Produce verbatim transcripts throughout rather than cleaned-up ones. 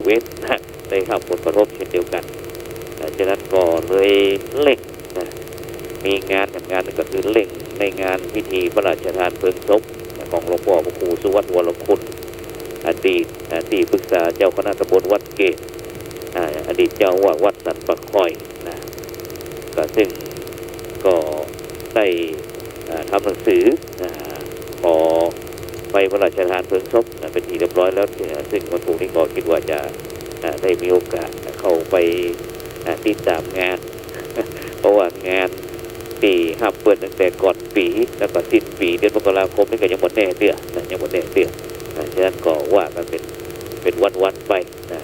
เวสนะ ได้ฮับผลกระทบเช่นเดียวกั๋น เอ่อ ฉะนั้นก็เลยเร่งนะ มีงานแหมงานนึ่งก็คือเร่งในงานพิธีพระราชทานเพลิงศพนะ ของหลวงป้อพระครูสุวัฒน์ วรคุณ อดีต อ่า ตี้ปรึกษาเจ้าคณะตำบลวัดเกต อ่า อดีตเจ้าอาวาสวัดสันป่าคอยนะ ก็ซึ่งก็ได้ อ่า ทำหนังสือ อ่า ขอไปพระราชทานเพลิงศพนะ เป๋นที่เรียบร้อยแล้ว ซึ่งวันพรุ่งนี้ก็กึ๊ดว่าจะ อ่า ได้มีโอกาสเข้าไป อ่า ติดต๋ามงาน เพราะว่างานตี้ฮับเปิ้นตั้งแต่ก่อนปี๋ แล้วก็สิ้นปี๋ เดือนมกราคมนี่ก็ยังบ่แน่เตื้อนะ ยังบ่แน่เตื้อนะ ฉะนั้นก็ว่ากั๋นเป๋น เป๋นวันๆ ไปนะ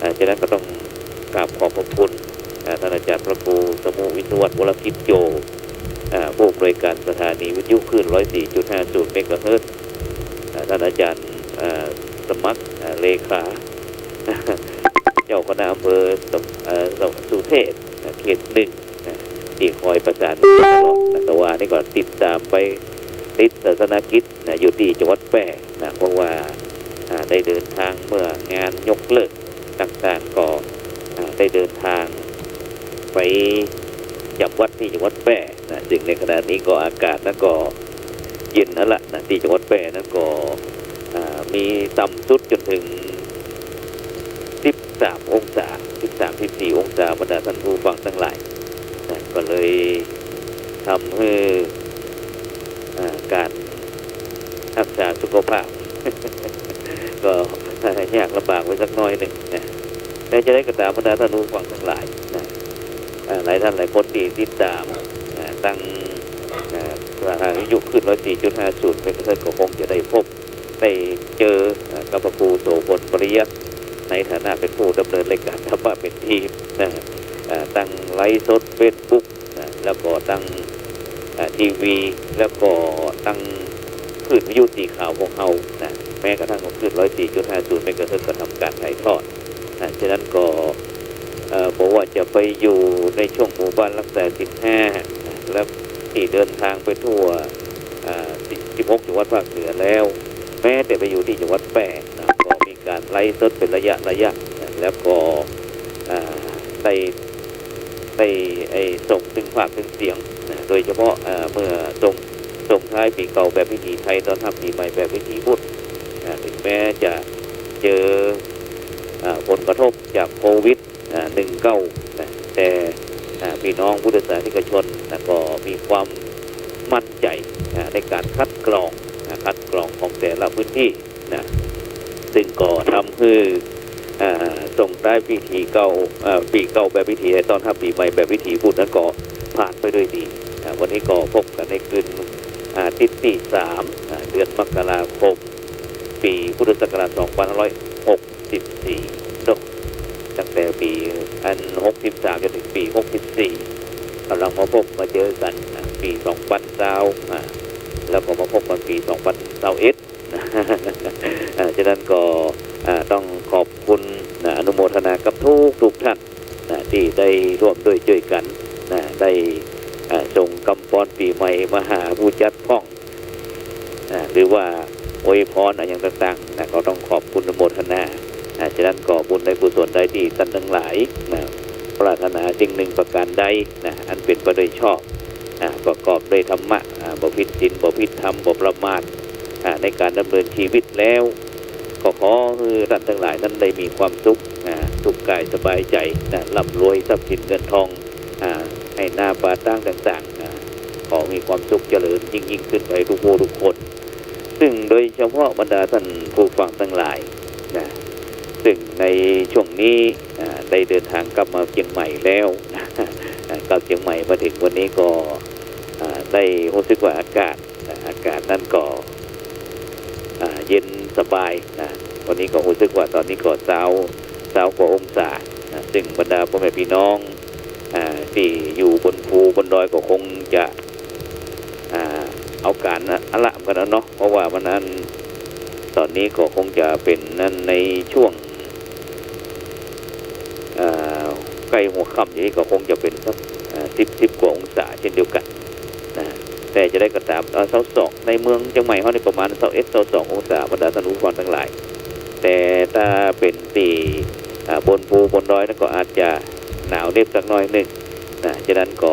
อ่า ฉะนั้นก็ต้องกราบขอบพระคุณ อ่า ต้านอาจ๋ารย์พระครูสมุห์ วิศวัฒน์ วรกิจโย อ่า ผู้อำนวยการสถานีวิทยุคลื่น ร้อยสี่จุดห้าศูนย์ เมกะเฮิรตซ์ อ่า ต้านอาจ๋ารย์ อ่า สมัคร อ่า เลขา เจ้าคณะอำเภอสม เอ่อ สุเทพ อ่า เขตหนึ่ง นะ ตี้คอยประสานตลอดนะ แต่ว่านี่ก็ติดต๋ามไปติดศาสนกิจนะ อยู่ตี้จังหวัดแป้นะ เพราะว่า อ่า ได้เดินทางเมื่องานยกเลิกต่างๆ ก็ อ่า ได้เดินทางไปจำวัดตี้จังหวัดแป้นะ ซึ่งในขณะนี้ก็อากาศนั้นก็เย็นแล้วล่ะนะ ตี้จังหวัดแป้นั้นก็ อ่า มีต่ำสุดจ๋นเถิง สิบสามองศา สิบสาม สิบสี่องศา บรรดาต้านผู้ฟังตังหลายนะ ก็เลยทำหื้อ อ่า ก๋านฮักษาสุขภาพ ก็ยากลำบากไปสักหน้อยนึ่งนะ แต่จะไดก็ต๋าม บรรดาต้านผู้ฟังตังหลายนะ อ่า หลายต้านหลายคนตี้ติดต๋าม อ่า ตัง อ่า สถานีวิทยุคลื่น ร้อยสี่จุดห้าศูนย์ เมกะเฮิรตซ์ ก็คงจะได้พบ ได้เจอ เอ่อ กับพระครูโสภณ ปริยัติ ในฐานะเป๋นผู้ดำเนินรายก๋านธรรมะเป๋นทีมนะ เอ่อ ตังไลฟ์สดเฟซบุ๊กนะ แล้วก็ตัง เอ่อ ทีวี แล้วก็ตังคลื่นวิทยุตี้ข่าวของเฮานะ แม้กระทั่งคลื่น ร้อยสี่จุดห้าศูนย์ เมกะเฮิรตซ์ ก็ทำก๋านถ่ายทอดนะ ฉะนั้นก็ เอ่อ บ่ว่าจะไปอยู่ในช่วงหมู่บ้านรักษาศีลห้านะ และตี้เดินทางไปทั่ว อ่า สิบ สิบหกจังหวัดภาคเหนือแล้ว แม้แต่ไปอยู่ตี้จังหวัดแป้นะ ก็มีก๋านไลฟ์สดเป๋นระยะระยะนะ แล้วก็ อ่า ได้ ได้ ไอ้ ส่งตึงภาพตึงเสียงนะ โดยเฉพาะ อ่า เมื่อส่ง ส่งท้ายปี๋เก่าแบบวิถีไทย ต้อนฮับปี๋ใหม่แบบวิถีพุทธนะ ถึงแม้จะเจอ อ่า ผลกระทบจากโควิด อ่า หนึ่งเก้านะ แต่ อ่า ปี้น้องพุทธศาสนิกชนนะ ก็มีความมั่นใจ๋ อ่า ในก๋านคัดกรอง อ่า คัดกรองของแต่ละพื้นตี้นะ ซึ่งก็ทำหื้อ อ่า ส่งท้ายปี๋เก่า อ่า ปี๋เก่าแบบวิถีไทย ต้อนฮับปี๋ใหม่แบบวิถีพุทธนั้นก็ผ่านไปด้วยดี อ่า วันนี้ก็พบกั๋นในคืน อ่า อาทิตย์ตี้สาม อ่า เดือนมกราคม ปี๋พุทธศักราช สองพันห้าร้อยหก สิบสี่ เนาะ ตั้งแต่ปี๋อัน หกสิบสาม จ๋นเถิงปี๋ หกสิบสี่ ก่ำลังมาพบมาเจอกั๋น อ่า ปี๋ สองปันซาว อ่า แล้วก็มาพบกั๋นปี๋ สองปันซาวเอ็ด อ่า ฉะนั้นก็ อ่า ต้องขอบคุณนะ อนุโมทนากับทุกๆ ท่านนะ ตี้ได้ร่วมด้วยจ้วยกั๋นนะ ได้ อ่า ส่งกำปอนปี๋ใหม่มาหาผู้จัดพ่อง อ่า หรือว่าอวยพรอะหยังต่างๆ นะ ก็ต้องขอบคุณอนุโมทนา อ่า ฉะนั้นก็บุญใดกุศลใดตี้ต้านตังหลาย นะ ปรารถนาสิ่งหนึ่งประก๋านใด นะ อันเป๋นไปโดยชอบ อ่า ประกอบด้วยธรรมะ อ่า บ่ผิดศีล บ่ผิดธรรม บ่ประมาท อ่า ในก๋านดำเนินชีวิตแล้ว ก็ขอหื้อต้านตังหลายนั้นได้มีความสุข อ่า สุขก๋ายสบายใจ๋ นะ ร่ำรวยทรัพย์สินเงินทอง อ่า ไฮ่นาป่าตางต่างๆ อ่า ขอมีความสุขเจริญยิ่งๆ ขึ้นไปทุกผู้ทุกคน ซึ่งโดยเฉพาะบรรดาต้านผู้ฟังตังหลายนะ ซึ่งในช่วงนี้ อ่า ได้เดินทางกลับมาเจียงใหม่แล้ว อ่า กลับเจียงใหม่มาเถิงวันนี้ก็ อ่า ได้ฮู้สึกว่าอากาศ อ่า อากาศนั้นก็ อ่า เย็นสบายนะ วันนี้ก็ฮู้สึกว่าต๋อนนี้ก็ซาว ซาวกว่าองศานะ ซึ่งบรรดาป้อแม่ปี้น้อง อ่า ตี้อยู่บนภูบนดอยก็คงจะ อ่า เอาก๋านอะละเหมือนกั๋นเนาะ เพราะว่ามันอัน ต๋อนนี้ก็คงจะเป๋นอันในช่วง อ่า ใก้หัวค่ำอย่างนี้ก็คงจะเป๋นสัก อ่า สิบ สิบกว่าองศาเช่นเดียวกั๋นนะ แต่จะไดก็ต๋าม เอ่อ ซาวสอง ในเมืองเจียงใหม่เฮานี่ประมาณ ซาวเอ็ด ซาวสององศา บรรดาต้านผู้ฟังตังหลาย แต่ถ้าเป๋นตี้ อ่า บนภูบนดอยนั้นก็อาจจะหนาวเหน็บสักหน้อยนึ่งนะ ฉะนั้นก็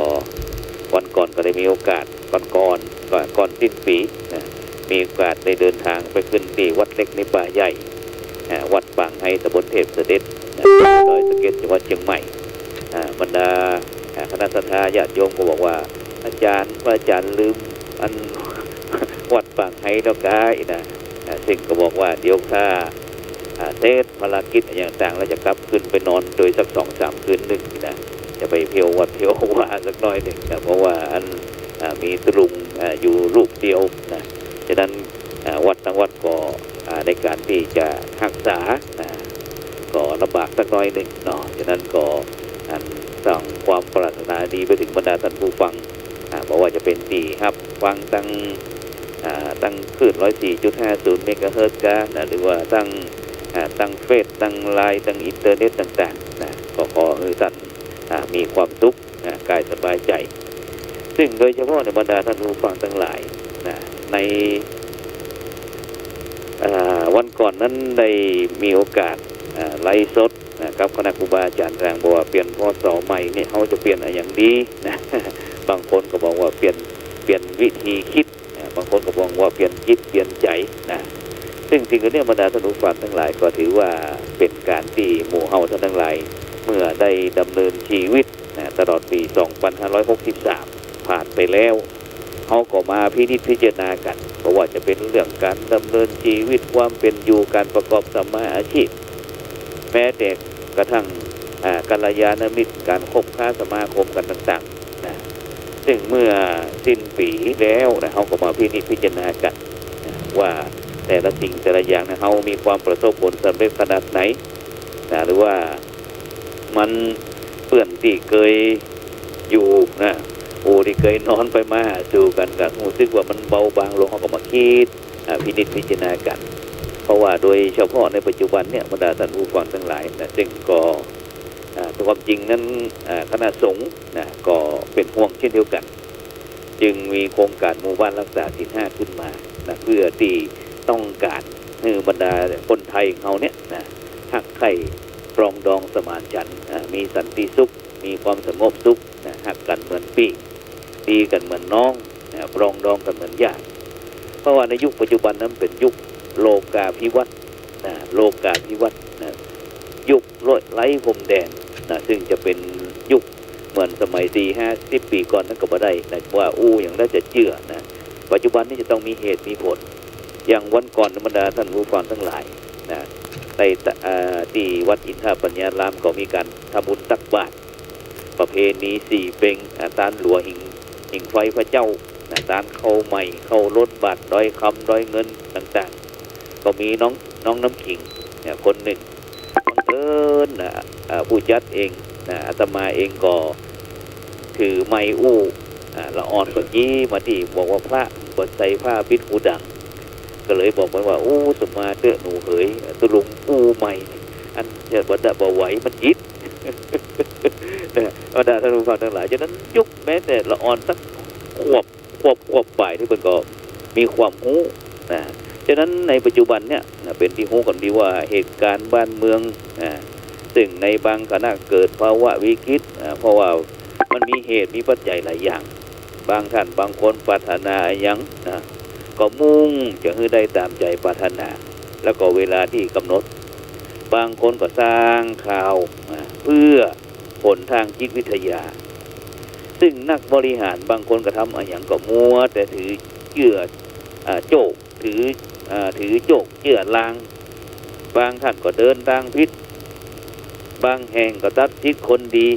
วันก่อนก็ได้มีโอกาส ก่อนๆ ก่อน ก่อนสิ้นปี๋นะ มีโอกาสได้เดินตางไปขึ้นตี้วัดเล็กในป่าใหญ่ อ่า วัดปางไฮ ตำบลเทพเสด็จนะ ดอยสะเก็ด จังหวัดเจียงใหม่ อ่า บรรดา อ่า คณะศรัทธาญาติโยมก็บอกว่า "อาจ๋ารย์ พระอาจ๋ารย์ลืมอัน วัดปางไฮดอกก้า" นะ อ่า ซึ่งก็บอกว่า "เดี๋ยวข้า อ่า เสร็จภารกิจอะหยังต่างแล้วจะกลับขึ้นไปนอนโดยสักสองสามคืนนึ่ง" นะ จะไปเที่ยววัดเที่ยววาสักหน้อยนึ่งนะ เพราะว่าอัน อ่า มีตุ๊ลุง อ่า อยู่รูปเดียวนะ ฉะนั้น อ่า วัดตังวัดก็ อ่า ในก๋านตี้จะฮักษา อ่า ก็ลำบากสักหน้อยนึ่งเนาะ ฉะนั้นก็ อัน ส่งความปรารถนาดีไปเถิงบรรดาต้านผู้ฟัง อ่า บ่ว่าจะเป๋นตี้ฮับฟังตัง อ่า ตังคลื่น ร้อยสี่จุดห้าศูนย์ เมกะเฮิรตซ์ก้านะ หรือว่าตัง อ่า ตังเฟซ ตังไลน์ ตังอินเทอร์เน็ตต่างๆ นะ ก็ขอหื้อต้าน อ่า มีความสุข อ่า ก๋ายสบายใจ๋ ซึ่งโดยเฉพาะในบรรดาต้านผู้ฟังตังหลายนะ ใน อ่า วันก่อนนั้นได้มีโอกาส อ่า ไลฟ์สดนะ กับคณะครูบาอาจ๋ารย์ตาง บอกว่าเปลี่ยน พ.ศ. ใหม่เนี่ย เฮาจะเปลี่ยนอะหยังดีนะ บางคนก็บอกว่าเปลี่ยน เปลี่ยนวิธีกึ๊ด อ่า บางคนก็บอกว่าเปลี่ยนจิตเปลี่ยนใจ๋นะ ซึ่งสิ่งเหล่านี้บรรดาต้านผู้ฟังตังหลาย ก็ถือว่าเป๋นก๋านตี้หมู่เฮาต้านตังหลาย เมื่อได้ดำเนินชีวิตนะ ตลอดปี๋ สองปันห้าร้อยหกสิบสาม ผ่านไปแล้ว เฮาก็มาพินิจพิจารณากั๋น บ่ว่าจะเป๋นเรื่องก๋านดำเนินชีวิต ความเป๋นอยู่ ก๋านประกอบสัมมาอาชีพ แม้แต่กระทั่ง อ่า กัลยาณมิตร ก๋านคบค้าสมาคมกั๋นต่างๆ นะ ซึ่งเมื่อสิ้นปี๋แล้วนะ เฮาก็มาพินิจพิจารณากั๋นนะ ว่าแต่ละสิ่งแต่ละอย่างนะ เฮามีความประสบผลสำเร็จขนาดไหนนะ หรือว่ามันเปื้อนตี้เกยอยู่นะ ผู้ตี้เกยนอนไปมาหาสู่กั๋น ก็ฮู้สึกว่ามันเบาบางลง เฮาก็มาคิด อ่า พินิจพิจารณากั๋น เพราะว่าโดยเฉพาะในปัจจุบันเนี่ย บรรดาต้านผู้ฟังตังหลายนะ ซึ่งก็ อ่า ความจริงนั้น อ่า คณะสงฆ์นะ ก็เป๋นห่วงเช่นเดียวกั๋น จึงมีโครงก๋านหมู่บ้านฮักษาศีลห้าขึ้นมานะ เพื่อตี้ต้องก๋านหื้อบรรดาคนไทยของเฮาเนี่ยนะ ฮักใคร่ปรองดองสมานฉันท์ อ่า มีสันติสุข มีความสงบสุขนะ ฮักกั๋นเหมือนปี้ ดีกั๋นเหมือนน้องนะ ปรองดองกั๋นเหมือนญาติ เพราะว่าในยุคปัจจุบันนั้นเป๋นยุคโลกาภิวัตน์นะ โลกาภิวัตน์นะ ยุคไร้พรมแดนนะ ซึ่งจะเป๋นยุคเหมือนสมัยสี่ห้าสิบปี๋ก่อนนั้นก็บ่ได้นะ ว่าอู้หยังแล้วจะเจื้อนะ ปัจจุบันนี้จะต้องมีเหตุมีผล อย่างวันก่อนบรรดาต้านผู้ฟังตังหลายนะ ได้ตะ อ่า ตี้วัดอินทปัญญารามก็มีก๋านทำบุญตักบาตร ประเพณีสี่เป็ง อ่า ตานหลัวหิ้ง หิ้งไฟพระเจ้านะ ตานข้าวใหม่ ข้าวล้นบาตร ดอยคำ ดอยเงินต่างๆ ก็มีน้อง น้องน้ำขิงเนี่ยคนนึ่ง บังเอิญนะ อ่า ผู้จัดเองนะ อาตมาเองก็ถือไมค์อู้ อ่า ละอ่อนก็จี๊มาตี้ บอกว่า "พระบ่ใส่ผ้าปิดหูดัง" ก็เลยบอกมันว่า "อู้ สุมาเต๊อะหนูเหย ตุ๊ลุงอู้ใหม่ อันจะบ่ดะบ่ไหว มันยิด" นะ บรรดาต้านผู้ฟังตังหลาย ฉะนั้นยุคแม้แต่ละอ่อนสักขวบ ขวบ ขวบป๋ายนี่เปิ้นก็มีความฮู้นะ ฉะนั้นในปัจจุบันเนี่ยนะ เป๋นตี้ฮู้กั๋นดีว่าเหตุก๋ารณ์บ้านเมืองนะ ซึ่งในบางขณะเกิดภาวะวิกฤตนะ เพราะว่ามันมีเหตุมีปัจจัยหลายอย่าง บางต้านบางคนปรารถนาอะหยังนะ ก็มุ่งจะหื้อได้ต๋ามใจ๋ปรารถนา แล้วก็เวลาตี้ก๋ำหนด บางคนก็สร้างข่าวนะ เพื่อผลตางจิตวิทยา ซึ่งนักบริหารบางคนก็ทำอะหยังก็มัวแต่ถือเจื้อ อ่า โจ้ ถือ อ่า ถือโจ้เจื้อลาง บางต้านก็เดินตางผิด บางแห่งก็ตัดสิทธิ์คนดี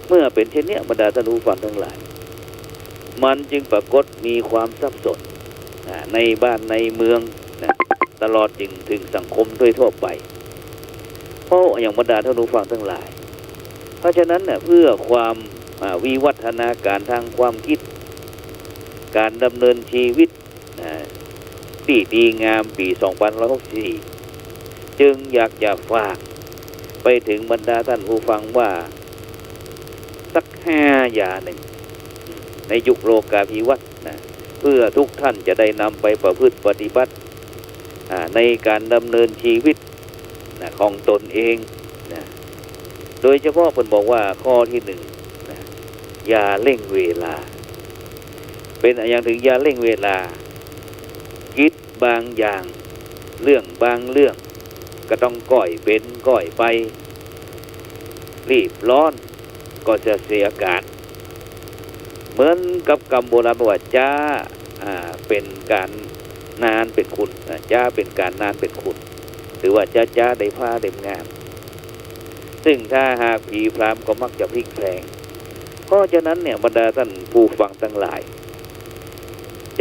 เมื่อเป๋นเช่นเนี้ย บรรดาต้านผู้ฟังตังหลาย มันจึงปรากฏมีความสับสน อ่า ในบ้านในเมืองนะ ตลอดจึงเถิงสังคมโดยทั่วไป เพราะอะหยัง บรรดาต้านผู้ฟังตังหลาย เพราะฉะนั้นน่ะ เพื่อความ อ่า วิวัฒนาก๋ารตางความกึ๊ด ก๋ารดำเนินชีวิต อ่า ตี้ดีงามปี๋ สองปันห้าร้อยหกสิบสี่ จึงอยากจะฝากไปเถิงบรรดาต้านผู้ฟังว่า สักห้าอย่างนึ่ง ในยุคโลกาภิวัตน์นะ เพื่อทุกต้านจะได้นำไปประพฤติปฏิบัติ อ่า ในก๋านดำเนินจีวิต นะ ของตนเอง นะ โดยเฉพาะเปิ้นบอกว่าข้อตี้หนึ่ง นะ อย่าเร่งเวลา เป๋นอะหยังเถิงอย่าเร่งเวลา กิจบางอย่าง เรื่องบางเรื่อง ก็ต้องก้อยเป๋นก้อยไป รีบร้อน ก็จะเสียก๋าน เหมือนกับกำโบราณบอกว่า จ๊า อ่า เป๋นก๋านนานเป๋นคุณ อ่า จ๊าเป๋นก๋านนานเป๋นคุณ หรือว่าจ๊าๆ ได้ผ้าเล่มงาม ซึ่งถ้าหากผีผลามก็มักจะพลิกแพลง เพราะฉะนั้นเนี่ย บรรดาต้านผู้ฟังตังหลาย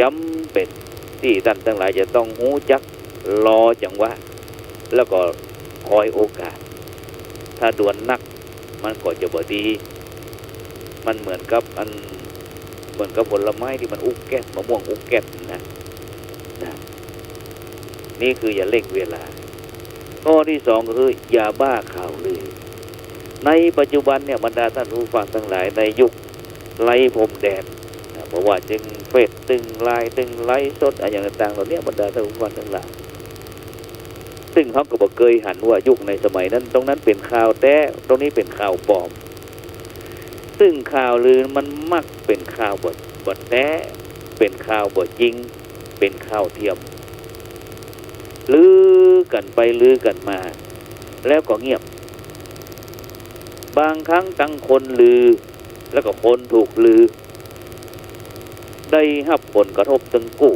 จ๋ำเป๋นตี้ต้านตังหลายจะต้องฮู้จักรอจังหวะ แล้วก็คอยโอกาส ถ้าด่วนนัก มันก็จะบ่ดี มันเหมือนกับอัน เหมือนกับผลไม้ตี้มันอุแก๊ด มะม่วงอุแก๊ดนะ นะ นี่คืออย่าเร่งเวลา ข้อตี้สองก็คืออย่าบ้าข่าวลือ ในปัจจุบันเนี่ย บรรดาต้านผู้ฟังตังหลาย ในยุคไร้พรมแดน นะ บ่ว่าจะเฟซ ตึงไลน์ ตึงไลฟ์สด อะหยังต่างๆ เหล่าเนี้ย บรรดาต้านผู้ฟังตังหลาย ซึ่งเฮาก็บ่เกยหันว่ายุคในสมัยนั้น ตรงนั้นเป๋นข่าวแต๊ ตรงนี้เป๋นข่าวปลอม ซึ่งข่าวลือมันมักเป๋นข่าวบ่ บ่แต๊ เป๋นข่าวบ่จริง เป๋นข่าวเทียม ลือกั๋นไปลือกั๋นมา แล้วก็เงียบ บางครั้งตังคนลือ แล้วก็คนถูกลือ ได้ฮับผลกระทบตึงกู้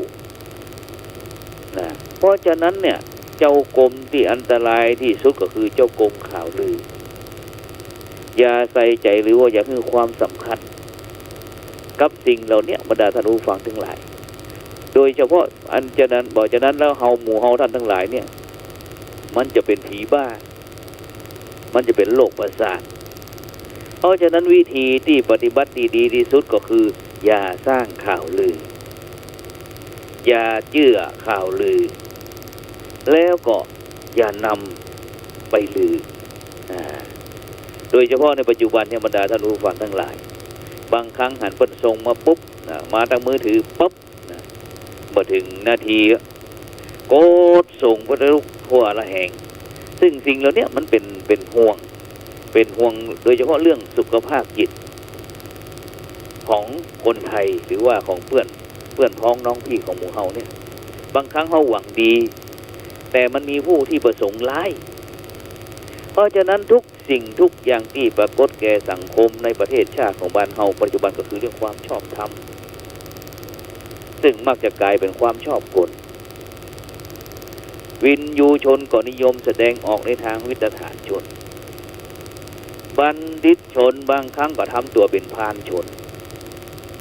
นะ เพราะฉะนั้นเนี่ย เจ้ากรมตี้อันตรายตี้สุดก็คือเจ้ากรมข่าวลือ อย่าใส่ใจ๋หรือว่าอย่าหื้อความสำคัญ กับสิ่งเหล่าเนี้ย บรรดาต้านผู้ฟังตังหลาย โดยเฉพาะอันฉะนั้น บ่ฉะนั้นแล้วเฮา หมู่เฮาต้านตังหลายเนี่ย มันจะเป๋นผีบ้า มันจะเป๋นโรคประสาท เพราะฉะนั้นวิธีตี้ปฏิบัติตี้ดีตี้สุดก็คือ อย่าสร้างข่าวลือ อย่าเจื้อข่าวลือ แล้วก็อย่านำไปลือ อ่า โดยเฉพาะในปัจจุบันเนี่ย บรรดาต้านผู้ฟังตังหลาย บางครั้งหันเปิ้นส่งมาปุ๊บ นะ มาตางมือถือปุ๊บ นะ บ่เถิงนาที กดส่งไปทั่วระแหง ซึ่งสิ่งเหล่าเนี้ยมันเป๋น เป๋นห่วง เป๋นห่วงโดยเฉพาะเรื่องสุขภาพจิต ของคนไทย หรือว่าของเปื้อน เปื้อนพ้องน้องพี่ของหมู่เฮาเนี่ย บางครั้งเฮาหวังดี แต่มันมีผู้ตี้ประสงค์ร้าย เพราะฉะนั้นทุก สิ่งทุกอย่างตี้ปรากฏแก่สังคมในประเทศชาติของบ้านเฮาปัจจุบันก็คือเรื่องความชอบธรรม ซึ่งมักจะก๋ายเป๋นความชอบกล วินยูชนก็นิยมแสดงออกในตางวิตฐานชน บัณฑิตชนบางครั้งก็ทำตั๋วเป๋นพาลชน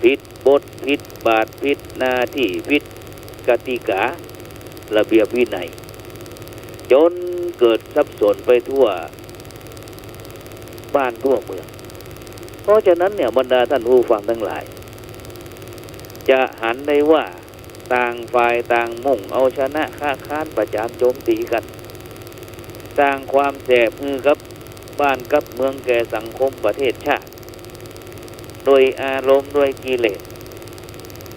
ผิด บทผิดบาทผิดหน้าตี้ผิดกติการะเบียบวินัย จ๋นเกิดสับสนไปทั่วบ้านทั่วเมือง เพราะฉะนั้นเนี่ย บรรดาต้านผู้ฟังตังหลาย จะหันได้ว่าต่างฝ่ายต่างมุ่งเอาชนะค้าขานประจานโจมตี๋กั๋น สร้างความแสบหื้อกับบ้านกับเมืองแก่สังคมประเทศชาติ โดยอารมณ์โดยกิเลส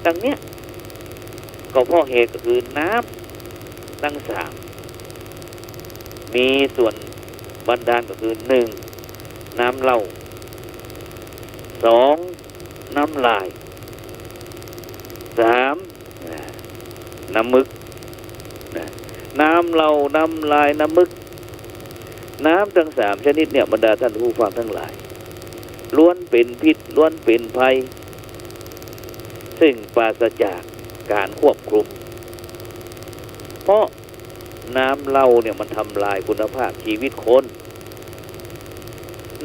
ตังเนี้ย ก็เพราะเหตุก็คือน้ำตังสาม มีส่วนบันดาลก็คือ นึ่ง น้ำเหล้า สอง น้ำลาย สาม น้ำมึก นะ น้ำเหล้า น้ำลาย น้ำมึก น้ำตังสามชนิดเนี่ย บรรดาต้านผู้ฟังตังหลาย ล้วนเป๋นพิษ ล้วนเป๋นภัย ซึ่งปราศจากก๋านควบคุม เพราะน้ำเหล้าเนี่ยมันทำลายคุณภาพจีวิตคน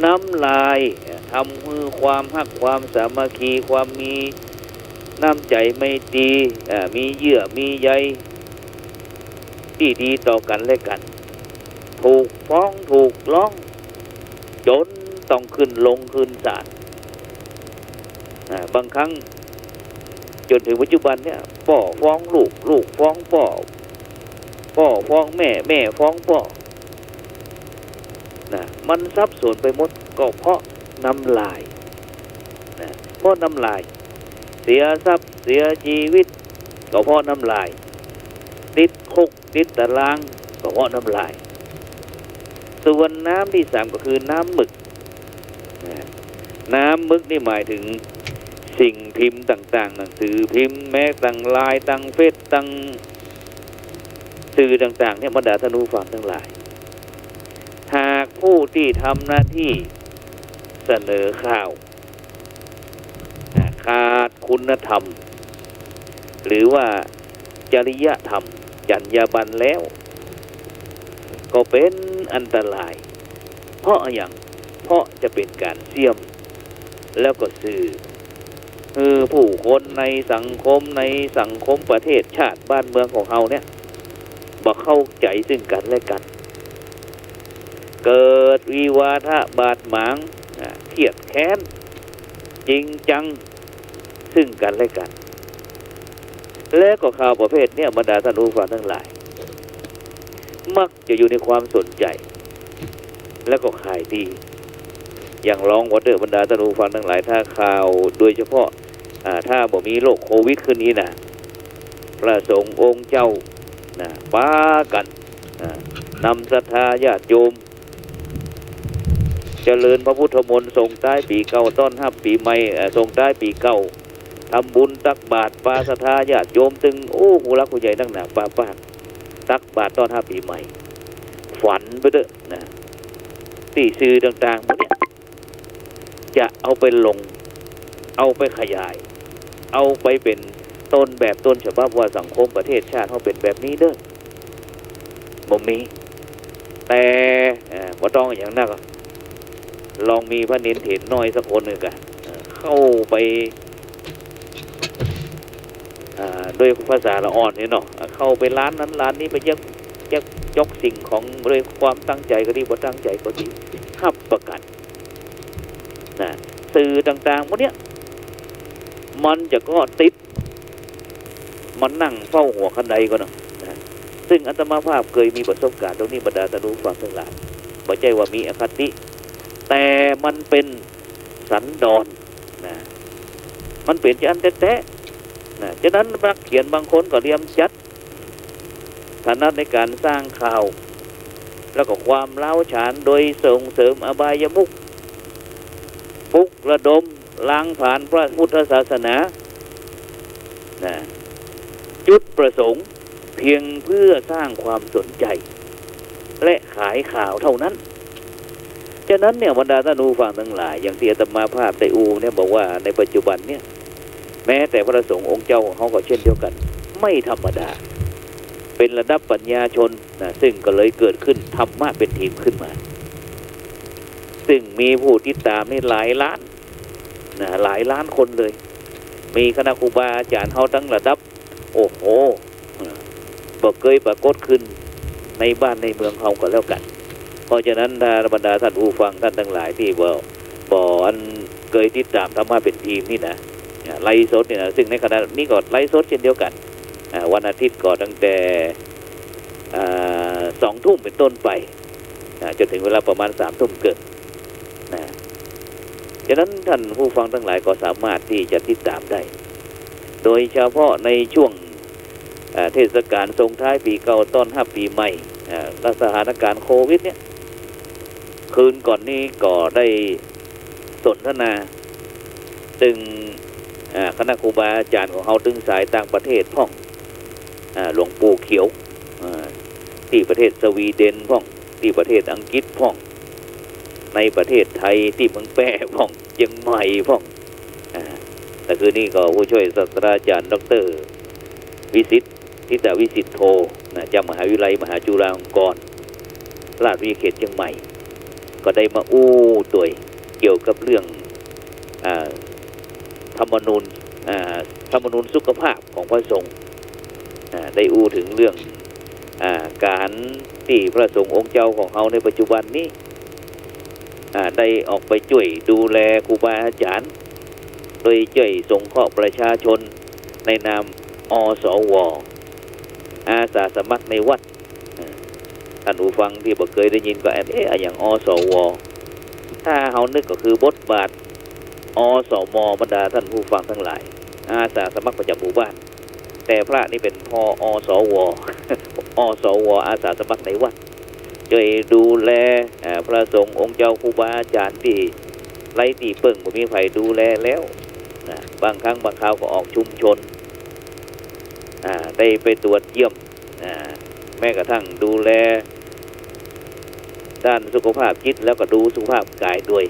น้ำลายทำหื้อความฮัก ความสามัคคี ความมีน้ำใจ๋ไมตรี อ่า มีเยื่อมีใย ตี้ดีต่อกั๋นและกั๋น ถูกฟ้องถูกร้อง จ๋นต้องขึ้นลงขึ้นศาล อ่า บางครั้ง จ๋นเถิงปัจจุบันเนี่ย ป้อฟ้องลูก ลูกฟ้องป้อ ป้อฟ้องแม่ แม่ฟ้องป้อ นะ มันสับสนไปหมด ก็เพราะน้ำลาย นะ เพราะน้ำลาย เสียทรัพย์ เสียจีวิต ก็เพราะน้ำลาย ติดคุก ติดตาราง ก็เพราะน้ำลาย ส่วนน้ำตี้สามก็คือน้ำหมึก นะ น้ำหมึกนี่หมายถึงสิ่งพิมพ์ต่างๆ หนังสือพิมพ์ แม้ตังไลน์ ตังเฟซ ตังสื่อต่างๆ เนี่ย บรรดาท่านผู้ฟังทั้งหลาย หากผู้ตี้ทำหน้าตี้เสนอข่าว นะ ขาดคุณธรรม หรือว่าจริยธรรม จรรยาบรรณแล้ว ก็เป๋นอันตราย เพราะอะหยัง เพราะจะเป๋นก๋านเสี้ยม แล้วก็สื่อ หื้อผู้คนในสังคม ในสังคมประเทศชาติบ้านเมืองของเฮาเนี่ย บ่เข้าใจ๋ซึ่งกั๋นและกั๋น เกิดวิวาทะบาดหมาง อ่า เครียดแค้น จริงจัง ซึ่งกั๋นและกั๋น และก็ข่าวประเภทเนี่ย บรรดาท่านผู้ฟังทั้งหลาย มักจะอยู่ในความสนใจ๋ และก็ขายดี อย่างลองว่าเต๊อะ บรรดาท่านผู้ฟังทั้งหลาย ถ้าข่าวโดยเฉพาะ อ่า ถ้าบ่มีโรคโควิดขึ้นอี้นะ พระสงฆ์องค์เจ้า นะ ปากั๋น นะ นำศรัทธาญาติโยม เจริญพระพุทธมนต์ ส่งต๊ายปี๋เก่า ต้อนฮับปี๋ใหม่ เอ่อ ส่งต๊ายปี๋เก่า ทำบุญตักบาตร ปาศรัทธาญาติโยม ตึง โอ้ ฮู้ลักฮู้ใหญ่นักหนาปาปาก ตักบาตรต้อนฮับปี๋ใหม่ ฝันไปเต๊อะนะ ตี้สื่อต่างๆ หมดเนี่ย จะเอาไปลง เอาไปขยาย เอาไปเป๋นต้นแบบต้นฉบับว่าสังคมประเทศชาติเฮาเป๋นแบบนี้เน่อ บ่มี แต่ เอ่อ บ่ต้องอะหยังนักอะ ลองมีพระเณรเถรน้อยสักคนนึ่งกะ เอ่อ เข้าไป อ่า โดยภาษาละอ่อนนี่เนาะ เข้าไปร้านนั้นร้านนี้ ไปเยียก เยียก ยกสิ่งของโดยความตั้งใจ๋ก็ดี บ่ตั้งใจ๋ก็ดี ฮับประกั๋น นะ สื่อต่างๆ หมดเนี่ย มันจะเกาะติด มันนั่งเฝ้าหัวคันไดก่อนเนาะ นะ ซึ่งอาตมาภาพเกยมีประสบก๋ารณ์ตรงนี้ บรรดาท่านผู้ฟังทั้งหลาย บ่ใจ้ว่ามีอคติ แต่มันเป๋นสันดอน นะ มันเป๋นจาอั้นแต๊ๆ นะ ฉะนั้นนักเขียนบางคนก็เรียมจั๊ด ถนัดในก๋านสร้างข่าว แล้วก็ความร้าวฉานโดยส่งเสริมอบายมุข ปลุกระดมล้างผลาญพระพุทธศาสนา นะ จุดประสงค์เพียงเพื่อสร้างความสนใจ๋ และขายข่าวเท่านั้น ฉะนั้นเนี่ย บรรดาท่านผู้ฟังทั้งหลาย อย่างตี้อาตมาภาพได้อู้เนี่ย บอกว่าในปัจจุบันเนี่ย แม้แต่พระสงฆ์องค์เจ้าของเฮาก็เช่นเดียวกั๋น ไม่ธรรมดา เป๋นระดับปัญญาชนนะ ซึ่งก็เลยเกิดขึ้นธรรมะเป๋นธีมขึ้นมา ซึ่งมีผู้ติดต๋ามนี่หลายล้านนะ หลายล้านคนเลย มีคณะครูบาอาจ๋ารย์เฮาตึงระดับ โอ้โห บ่เกยปรากฏขึ้นในบ้านในเมืองเฮาก็แล้วกั๋น เพราะฉะนั้นถ้าบรรดาท่านผู้ฟังท่านทั้งหลายตี้บ่ บ่อันเกยติดต๋ามธรรมะเป๋นธีมนี่นะ อ่า ไลฟ์สดนี่นะ ซึ่งในขณะนี้ก็ไลฟ์สดเช่นเดียวกั๋น อ่า วันอาทิตย์ก็ตั้งแต่ อ่า สองทุ่มเป๋นต้นไป อ่า จ๋นเถิงเวลาประมาณสามทุ่มเกิ่ง นะ ฉะนั้นท่านผู้ฟังทั้งหลายก็สามารถตี้จะติดต๋ามได้ โดยเฉพาะในช่วง เอ่อ เทศกาลส่งท้ายปี๋เก่าต้อนฮับปี๋ใหม่ เอ่อ และสถานการณ์โควิดเนี่ย คืนก่อนนี้ก็ได้สนทนา ตึง เอ่อ คณะครูบาอาจ๋ารย์ของเฮาตึงสายต่างประเทศพ่อง อ่า หลวงปู่เขียว อ่า ตี้ประเทศสวีเดนพ่อง ตี้ประเทศอังกฤษพ่อง ในประเทศไทย ตี้เมืองแป้พ่อง เจียงใหม่พ่อง อ่า แต่คืนนี้ก็ผู้ช่วยศาสตราจ๋ารย์ด็อกเตอร์วิสิทธิ์ ธิตวิสิทโธ นะ จากมหาวิทยาลัยมหาจุฬาลงกรณราชวิทยาเขตเจียงใหม่ ก็ได้มาอู้ตวยเกี่ยวกับเรื่อง อ่า ธรรมนูญ อ่า ธรรมนูญสุขภาพของพระสงฆ์ อ่า ได้อู้เถิงเรื่อง อ่า ก๋านตี้พระสงฆ์องค์เจ้าของเฮาในปัจจุบันนี้ อ่า ได้ออกไปจ้วยดูแลครูบาอาจ๋ารย์ โดยจ้วยสงเคราะห์ประชาชนในนาม อสว อาสาสมัครในวัด อ่า ท่านผู้ฟังตี้บ่เกยได้ยินก็แอบ เอ๊ะ อะหยัง อสว ถ้าเฮานึกก็คือบทบาท อสม บรรดาท่านผู้ฟังทั้งหลาย อาสาสมัครประจ๋ำหมู่บ้าน แต่พระนี่เป๋น พ.อ.สว. อสว อาสาสมัครในวัด จ้วยดูแล เอ่อ พระสงฆ์องค์เจ้าครูบาอาจ๋ารย์ตี้ไร้ตี้เปิ้ง บ่มีใผดูแลแล้วนะ บางครั้งบางคราวก็ออกชุมชน อ่า ได้ไปตรวจเยี่ยม อ่า แม้กระทั่งดูแลด้านสุขภาพจิต แล้วก็ดูสุขภาพกายด้วย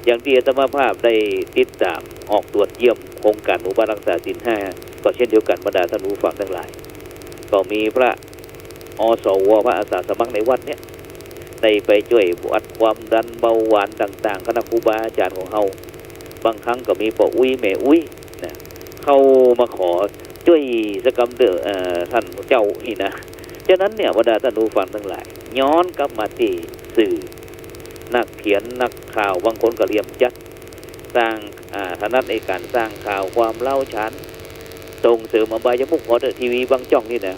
อย่างตี้อาตมาภาพได้ติดต๋ามออกตรวจเยี่ยมโครงก๋านหมู่บ้านรักษาศีลห้า ก็เช่นเดียวกั๋น บรรดาท่านผู้ฟังตังหลาย ก็มีพระ อสว พระอาสาสมัครในวัดเนี่ย ได้ไปจ้วยวัดความดันเบาหวานต่างๆ คณะครูบาอาจ๋ารย์ของเฮา บางครั้งก็มีป้ออุ๊ยแม่อุ๊ยนะ เข้ามาขอจ้วยสักกำเต๊อะ เอ่อ ต้านเจ้าอี้นะ ฉะนั้นเนี่ย บรรดาท่านผู้ฟังตังหลาย ย้อนกลับมาตี้สื่อ นักเขียน นักข่าว บางคนก็เรียมจัด สร้าง อ่า ถนัดในก๋านสร้างข่าวความเล้าฉาน ส่งเสริมอบายมุข ผ่อเต๊อะ ทีวีบางจ้องนี่นะ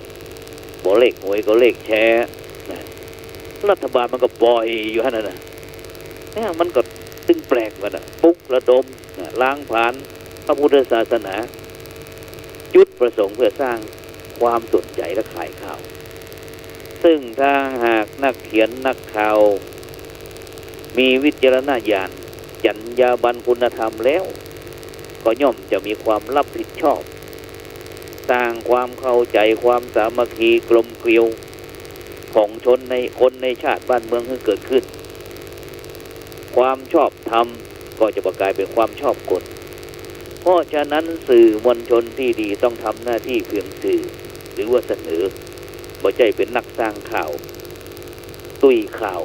บ่เลขหวยก็เลขแชร์นะ รัฐบาลมันก็ป่อยอยู่หั้นน่ะนะ เนี่ยมันก็ตึงแปลกกั๋นนะ ปลุกระดมนะ ล้างผลาญพระพุทธศาสนา จุดประสงค์เพื่อสร้างความสนใจ๋และขายข่าว ซึ่งถ้าหากนักเขียนนักข่าว มีวิจารณญาณ จรรยาบรรณคุณธรรมแล้ว ก็ย่อมจะมีความรับผิดชอบ สร้างความเข้าใจ๋ ความสามัคคีกลมเกลียว ของชนใน คนในชาติบ้านเมืองหื้อเกิดขึ้น ความชอบธรรมก็จะบ่ก๋ายเป๋นความชอบกล เพราะฉะนั้นสื่อมวลชนตี้ดีต้องทำหน้าตี้เพียงสื่อ หรือว่าเสนอ บ่ใจ้เป๋นนักสร้างข่าว ตุ้ยข่าว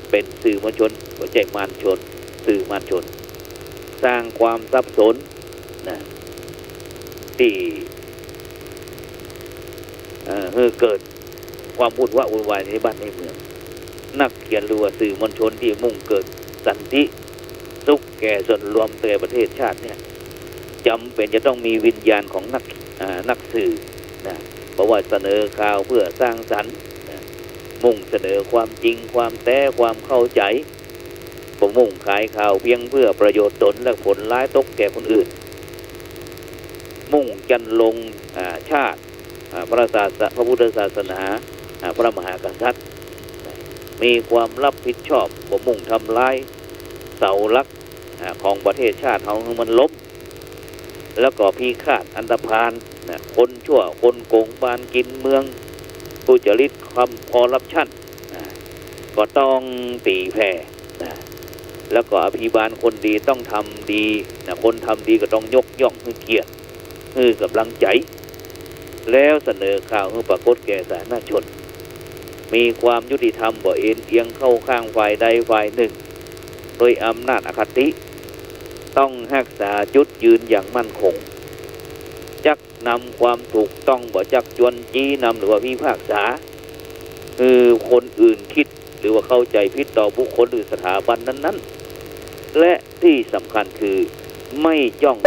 เป๋นสื่อมวลชน บ่ใจ้มารชน สื่อมารชน สร้างความสับสนนะ ตี้ เอ่อ หื้อเกิดความวุ่นวะวุ่นวายในบ้านในเมือง นักเขียนหรือว่าสื่อมวลชนตี้มุ่งเกิดสันติสุขแก่ส่วนรวมแก่ประเทศชาติเนี่ย จ๋ำเป๋นจะต้องมีวิญญาณของนัก อ่า นักสื่อนะ เพราะว่าเสนอข่าวเพื่อสร้างสรรค์นะ มุ่งเสนอความจริง ความแต๊ ความเข้าใจ๋ บ่มุ่งขายข่าวเพียงเพื่อประโยชน์ตนและผลร้ายตกแก่คนอื่น มุ่งจันลง อ่า ชาติ อ่า พระศาส- พระพุทธศาสนา อ่า พระมหากษัตริย์ มีความรับผิดชอบ บ่มุ่งทำลายเสาหลัก อ่า ของประเทศชาติเฮาหื้อมันล้ม แล้วก็พิฆาตอันธพาลนะ คนชั่ว คนโก๋ง บานกิ๋นเมือง ทุจริต คอร์รัปชันนะ ก็ต้องตี๋แผ่นะ แล้วก็อภิบาลคนดีต้องทำดีนะ คนทำดีก็ต้องยกย่องหื้อเกียรติ หื้อกำลังใจ๋ แล้วเสนอข่าวหื้อปรากฏแก่สาธารณชน มีความยุติธรรม บ่เอนเอียงเข้าข้างฝ่ายใดฝ่ายนึ่ง โดยอำนาจอคติ ต้องฮักษาจุดยืนอย่างมั่นคง จักนำความถูกต้อง บ่จักจวนจี้นำหรือว่าพิพากษา หื้อคนอื่นกึ๊ดหรือว่าเข้าใจ๋ผิดต่อบุคคลหรือสถาบันนั้นๆ และตี้สำคัญคือไม่จ้อง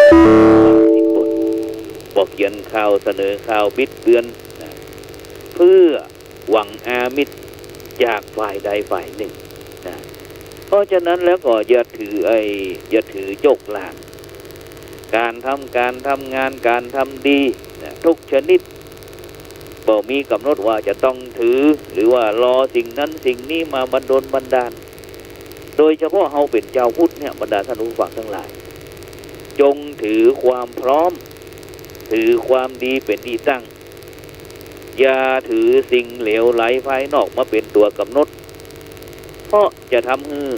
บ่เขียนข่าวเสนอข่าวบิดเบือนนะ เพื่อหวังอามิสจากฝ่ายใดฝ่ายนึ่งนะ เพราะฉะนั้นแล้วก็อย่าถือไอ้ อย่าถือโจ๊กหลาน ก๋านทำ ก๋านทำงาน ก๋านทำดีนะ ทุกชนิด บ่มีก๋ำหนดว่าจะต้องถือ หรือว่ารอสิ่งนั้นสิ่งนี้มาบันดลบันดาล โดยเฉพาะเฮาเป๋นจาวพุทธเนี่ย บรรดาท่านผู้ฟังตังหลาย จงถือความพร้อม ถือความดีเป๋นตี้ตั้ง อย่าถือสิ่งเหลวไหลภายนอกมาเป๋นตั๋วก๋ำหนด เพราะจะทำหื้อ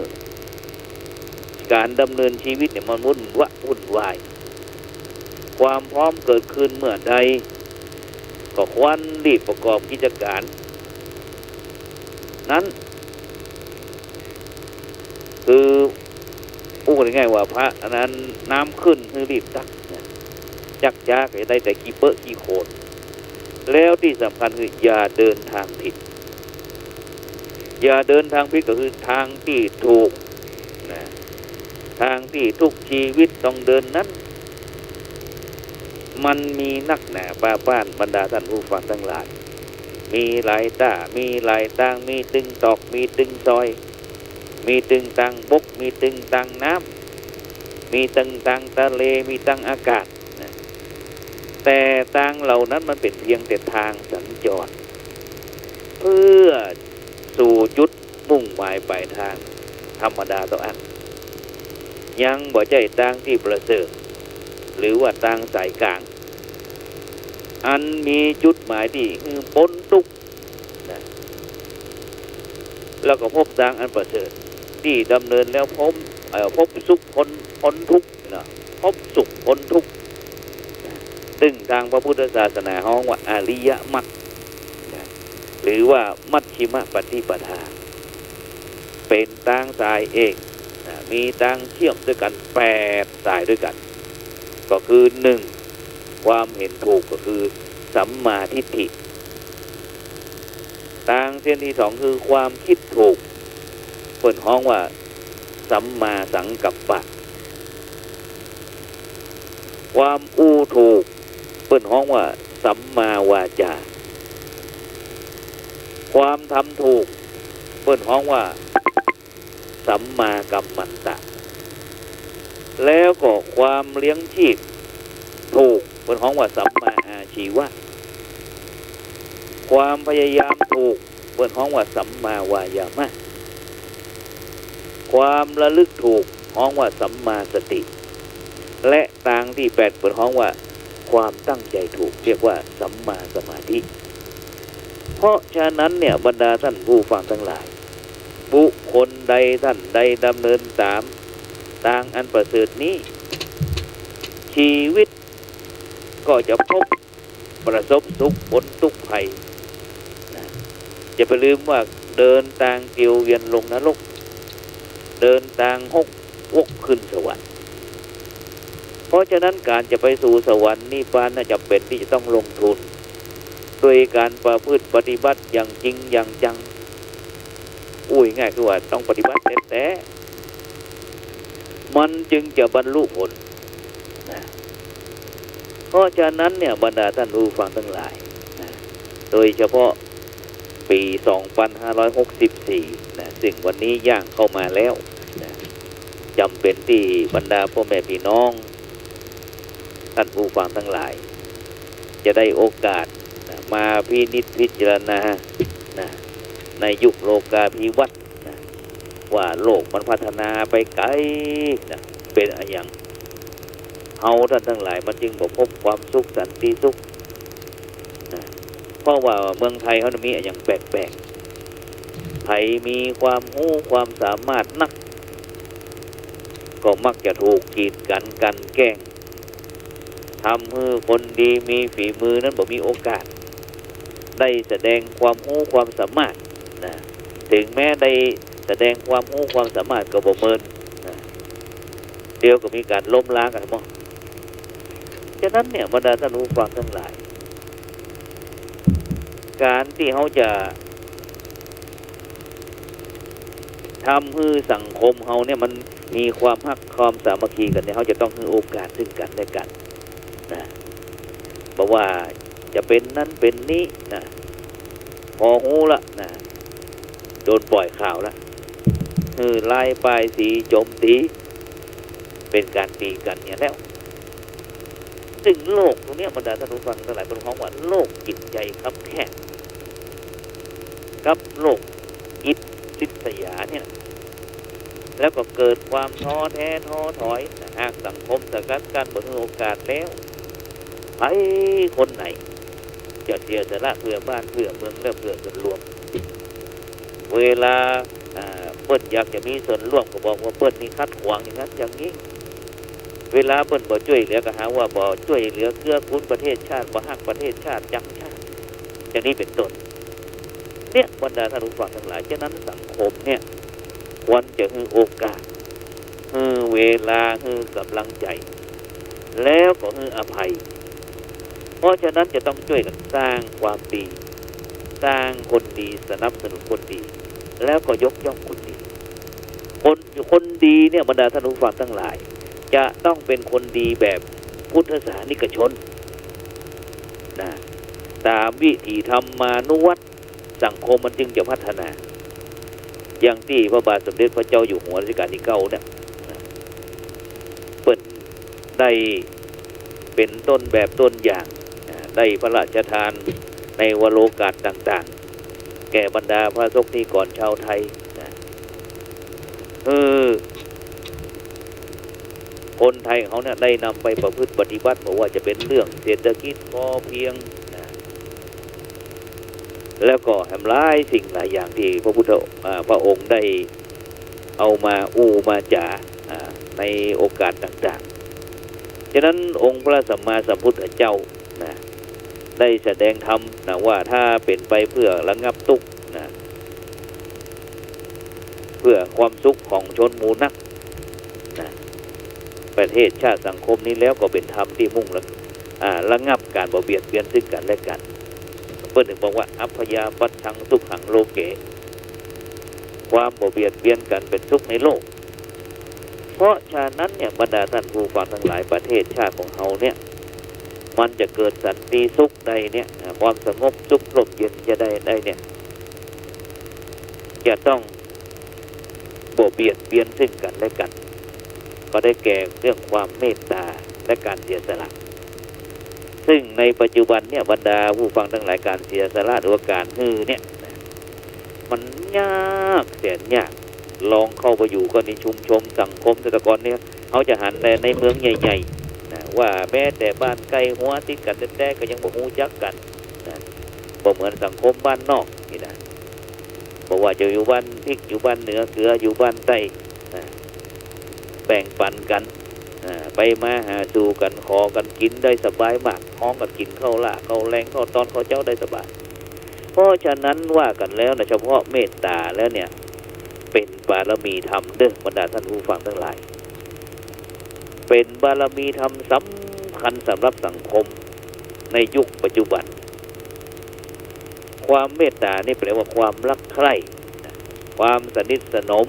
ก๋านดำเนินชีวิตเนี่ยมันวุ่นวะวุ่นวาย ความพร้อมเกิดขึ้นเมื่อใด ก็ควรรีบประกอบกิจก๋านนั้น คือ อู้ง่ายๆว่าพระอันนั้นน้ำขึ้นหื้อรีบตักนะ จักจ๊าก็จะได้แต่ขี้เป๊อะขี้โคลน แล้วตี้สำคัญคืออย่าเดินทางผิด อย่าเดินทางผิดก็คือทางตี้ถูกนะ ทางตี้ทุกชีวิตต้องเดินนั้น มันมีนักหนาป้าบ้าน บรรดาท่านผู้ฟังตังหลาย มีหลายต้า มีหลายตาง มีตึงตอก มีตึงซอย มีตึงตางบก มีตึงตางน้ำ มีตึงตางทะเล มีตางอากาศนะ แต่ตางเหล่านั้นมันเป๋นเพียงแต่ทางสัญจร เปื้อสู่จุดมุ่งหมายปลายตางธรรมดาเต้าอั้น ยังบ่ใจ้ตางตี้ประเสริฐ หรือว่าตางสายก๋าง อันมีจุดหมายตี้หื้อป๊นตุ๊กข์นะ แล้วก็พบตางอันประเสริฐ ตี้ดำเนินแล้วพบ เอ่อ พบสุขป๊น ป๊นตุ๊กข์ นะ พบสุขป๊นตุ๊กข์ นะ ซึ่งตางพระพุทธศาสนาฮ้องว่าอริยมรรค นะ หรือว่ามัชฌิมปฏิปทา เป๋นตางสายเอก นะ มีตางเชื่อมตวยกั๋นแปดสายตวยกั๋น ก็คือ นึ่ง ความเห็นถูก ก็คือสัมมาทิฏฐิ ตางเส้นตี้สองคือความกึ๊ดถูก เปิ้นฮ้องว่าสัมมาสังกัปปะ ความอู้ถูก เปิ้นฮ้องว่าสัมมาวาจา ความทำถูก เปิ้นฮ้องว่าสัมมากัมมันตะ แล้วก็ความเลี้ยงจีพถูก เปิ้นฮ้องว่าสัมมาอาชีวะ ความพยายามถูก เปิ้นฮ้องว่าสัมมาวายามะ ความระลึกถูก ฮ้องว่าสัมมาสติ และตางตี้แปด เปิ้นฮ้องว่าความตั้งใจ๋ถูก เรียกว่าสัมมาสมาธิ เพราะฉะนั้นเนี่ย บรรดาต้านผู้ฟังตังหลาย บุคคลใดต้านใดดำเนินต๋ามตางอันประเสริฐนี้ จีวิตก็จะพบ ประสบสุขป๊นตุ๊กข์ภัย นะ จะไปลืมว่าเดินตางเตียวเวียนลงนรก เดินตางหกวกขึ้นสวรรค์ เพราะฉะนั้นก๋านจะไปสู่สวรรค์นิพพานน่ะจ๋ำเป๋นตี้จะต้องลงทุน โดยก๋านประพฤติปฏิบัติอย่างจริงอย่างจัง อู้ง่ายๆ คือว่าต้องปฏิบัติแต๊ๆ มันจึงจะบรรลุผล นะ เพราะฉะนั้นเนี่ย บรรดาต้านผู้ฟังตังหลาย นะ โดยเฉพาะปี๋สองปันห้าร้อยหกสิบสี่ นะ ซึ่งวันนี้ย่างเข้ามาแล้ว นะ จ๋ำเป๋นตี้บรรดาป้อแม่ปี้น้อง ต้านผู้ฟังตังหลาย จะได้โอกาส นะ มาพินิจพิจารณา นะ ในยุคโลกาภิวัตน์ นะ ว่าโลกมันพัฒนาไปไก๋ นะ เป๋นอะหยัง เฮาต้านตังหลายมันจึงบ่พบความสุขสันติสุข นะ เพราะว่าเมืองไทยเฮานี่มีอะหยังแปลกๆ ใผมีความฮู้ความสามารถนัก ก็มักจะถูกกีดกั๋นกลั่นแกล้ง ทำหื้อคนดีมีฝีมือนั้นบ่มีโอกาส ได้แสดงความฮู้ความสามารถ นะ เถิงแม้ได้แสดงความฮู้ความสามารถก็บ่เมิน นะ เดี๋ยวก็มีก๋านล้มล้างกั๋นหมด ฉะนั้นเนี่ย บรรดาต้านผู้ฟังตังหลาย ก๋านตี้เฮาจะ ทำหื้อสังคมเฮาเนี่ยมันมีความฮักความสามัคคีกั๋นเนี่ย เฮาจะต้องหื้อโอกาสซึ่งกั๋นและกั๋น นะ บ่ว่าจะเป๋นนั้นเป๋นนี้ นะ พอฮู้ละ นะ โดนป่อยข่าวละ หื้อลายป้ายสีโจมตี เป๋นก๋านตีกั๋นเนี่ยแล้ว ซึ่งโลกตรงเนี้ย บรรดาต้านผู้ฟังตังหลาย เปิ้นฮ้องว่าโลกจิตใจ๋คับแคบ กับโลกอิดริษยาเนี่ย แล้วก็เกิดความท้อแท้ท้อถอย หากสังคมสกัดกั้นบ่หื้อโอกาสแล้ว ใผคนไหนจะเสียสละเปื้อบ้านเปื้อเมืองและเปื้อส่วนรวม เวลา อ่า เปิ้นอยากจะมีส่วนร่วมก็บอกว่าเปิ้นนี่ขัดขวางอย่างนั้นอย่างนี้ เวลาเปิ้นบ่จ้วยเหลือก็หาว่าบ่จ้วยเหลือเกื้อกูลประเทศชาติ บ่ฮักประเทศชาติ จังชาติ อย่างนี้เป๋นต้น เนี่ย บรรดาต้านผู้ฟังตังหลาย ฉะนั้นสังคมเนี่ย ควรจะหื้อโอกาส หื้อเวลา หื้อก๋ำลังใจ๋ แล้วก็หื้ออภัย เพราะฉะนั้นจะต้องจ้วยกั๋นสร้างความดี สร้างคนดี สนับสนุนคนดี แล้วก็ยกย่องคนดี คน คนดีเนี่ย บรรดาต้านผู้ฟังตังหลาย จะต้องเป๋นคนดีแบบพุทธศาสนิกชน นะ ต๋ามวิถีธรรมานุวัตร สังคมมันจึงจะพัฒนา อย่างตี้พระบาทสมเด็จพระเจ้าอยู่หัวรัชกาลตี้เก้าเนี่ย เปิ้นได้เป๋นต้นแบบต้นอย่าง ได้พระราชทานในวโรกาสต่าง แก่บรรดาพระสงฆ์นิกรชาวไทยนะ คือคนไทยของเฮาเนี่ยได้นำไปประพฤติปฏิบัติ บ่ว่าจะเป๋นเรื่องเศรษฐกิจพอเพียงนะ แล้วก็แหมหลายสิ่งหลายอย่างตี้พระพุทธ อ่า พระองค์ได้เอามาอู้มาจ๋า อ่า ในโอกาสต่างๆ ฉะนั้นองค์พระสัมมาสัมพุทธเจ้านะ ได้แสดงธรรมนะ ว่าถ้าเป๋นไปเพื่อระงับตุ๊กข์นะ เพื่อความสุขของชนหมู่นักนะ ประเทศชาติสังคมนี้แล้วก็เป๋นธรรมตี้มุ่งระ อ่า ระงับก๋านบ่เบียดเบียนซึ่งกั๋นและกั๋น เปิ้นถึงบอกว่า อัพพยาปัชชังสุขังโลเก ความบ่เบียดเบียนกั๋นเป๋นสุขในโลก เพราะฉะนั้นเนี่ย บรรดาต้านผู้ฟังตังหลาย ประเทศชาติของเฮาเนี่ย มันจะเกิดสันติสุขได้เนี่ย อ่า ความสงบสุขร่มเย็นจะได้ ได้เนี่ย จะต้องบ่เบียดเบียนซึ่งกั๋นและกั๋น ก็ได้แก่เรื่องความเมตต๋าและก๋านเสียสละ ซึ่งในปัจจุบันเนี่ย บรรดาผู้ฟังตังหลาย ก๋านเสียสละหรือว่าก๋านหื้อเนี่ย มันยากแสนยาก ลองเข้าไปอยู่ก็ในชุมชนสังคม แต่ก่อนเนี่ย เฮาจะหันแต่ในเมืองใหญ่ๆ นะ ว่าแม้แต่บ้านใก้หัวติดกั๋นแต๊ๆ ก็ยังบ่ฮู้จักกั๋นนะ บ่เหมือนสังคมบ้านนอกนี่นะ บ่ว่าจะอยู่บ้านพิก อยู่บ้านเหนือเสือ อยู่บ้านใต้นะ แบ่งปั๋นกั๋นนะ ไปมาหาสู่กั๋น ขอกั๋นกิ๋นได้สบายมาก ฮ้องกั๋นกิ๋นข้าวหล้า ข้าวแลง ข้าวตอน ข้าวเจ๊าได้สบาย เพราะฉะนั้นว่ากั๋นแล้วนะ เฉพาะเมตต๋าแล้วเนี่ย เป๋นบารมีธรรมเด้อ บรรดาต้านผู้ฟังตังหลาย เป๋นบารมีธรรมสำคัญสำหรับสังคมในยุคปัจจุบัน ความเมตต๋านี่แปลว่าความรักใคร่ ความสนิทสนม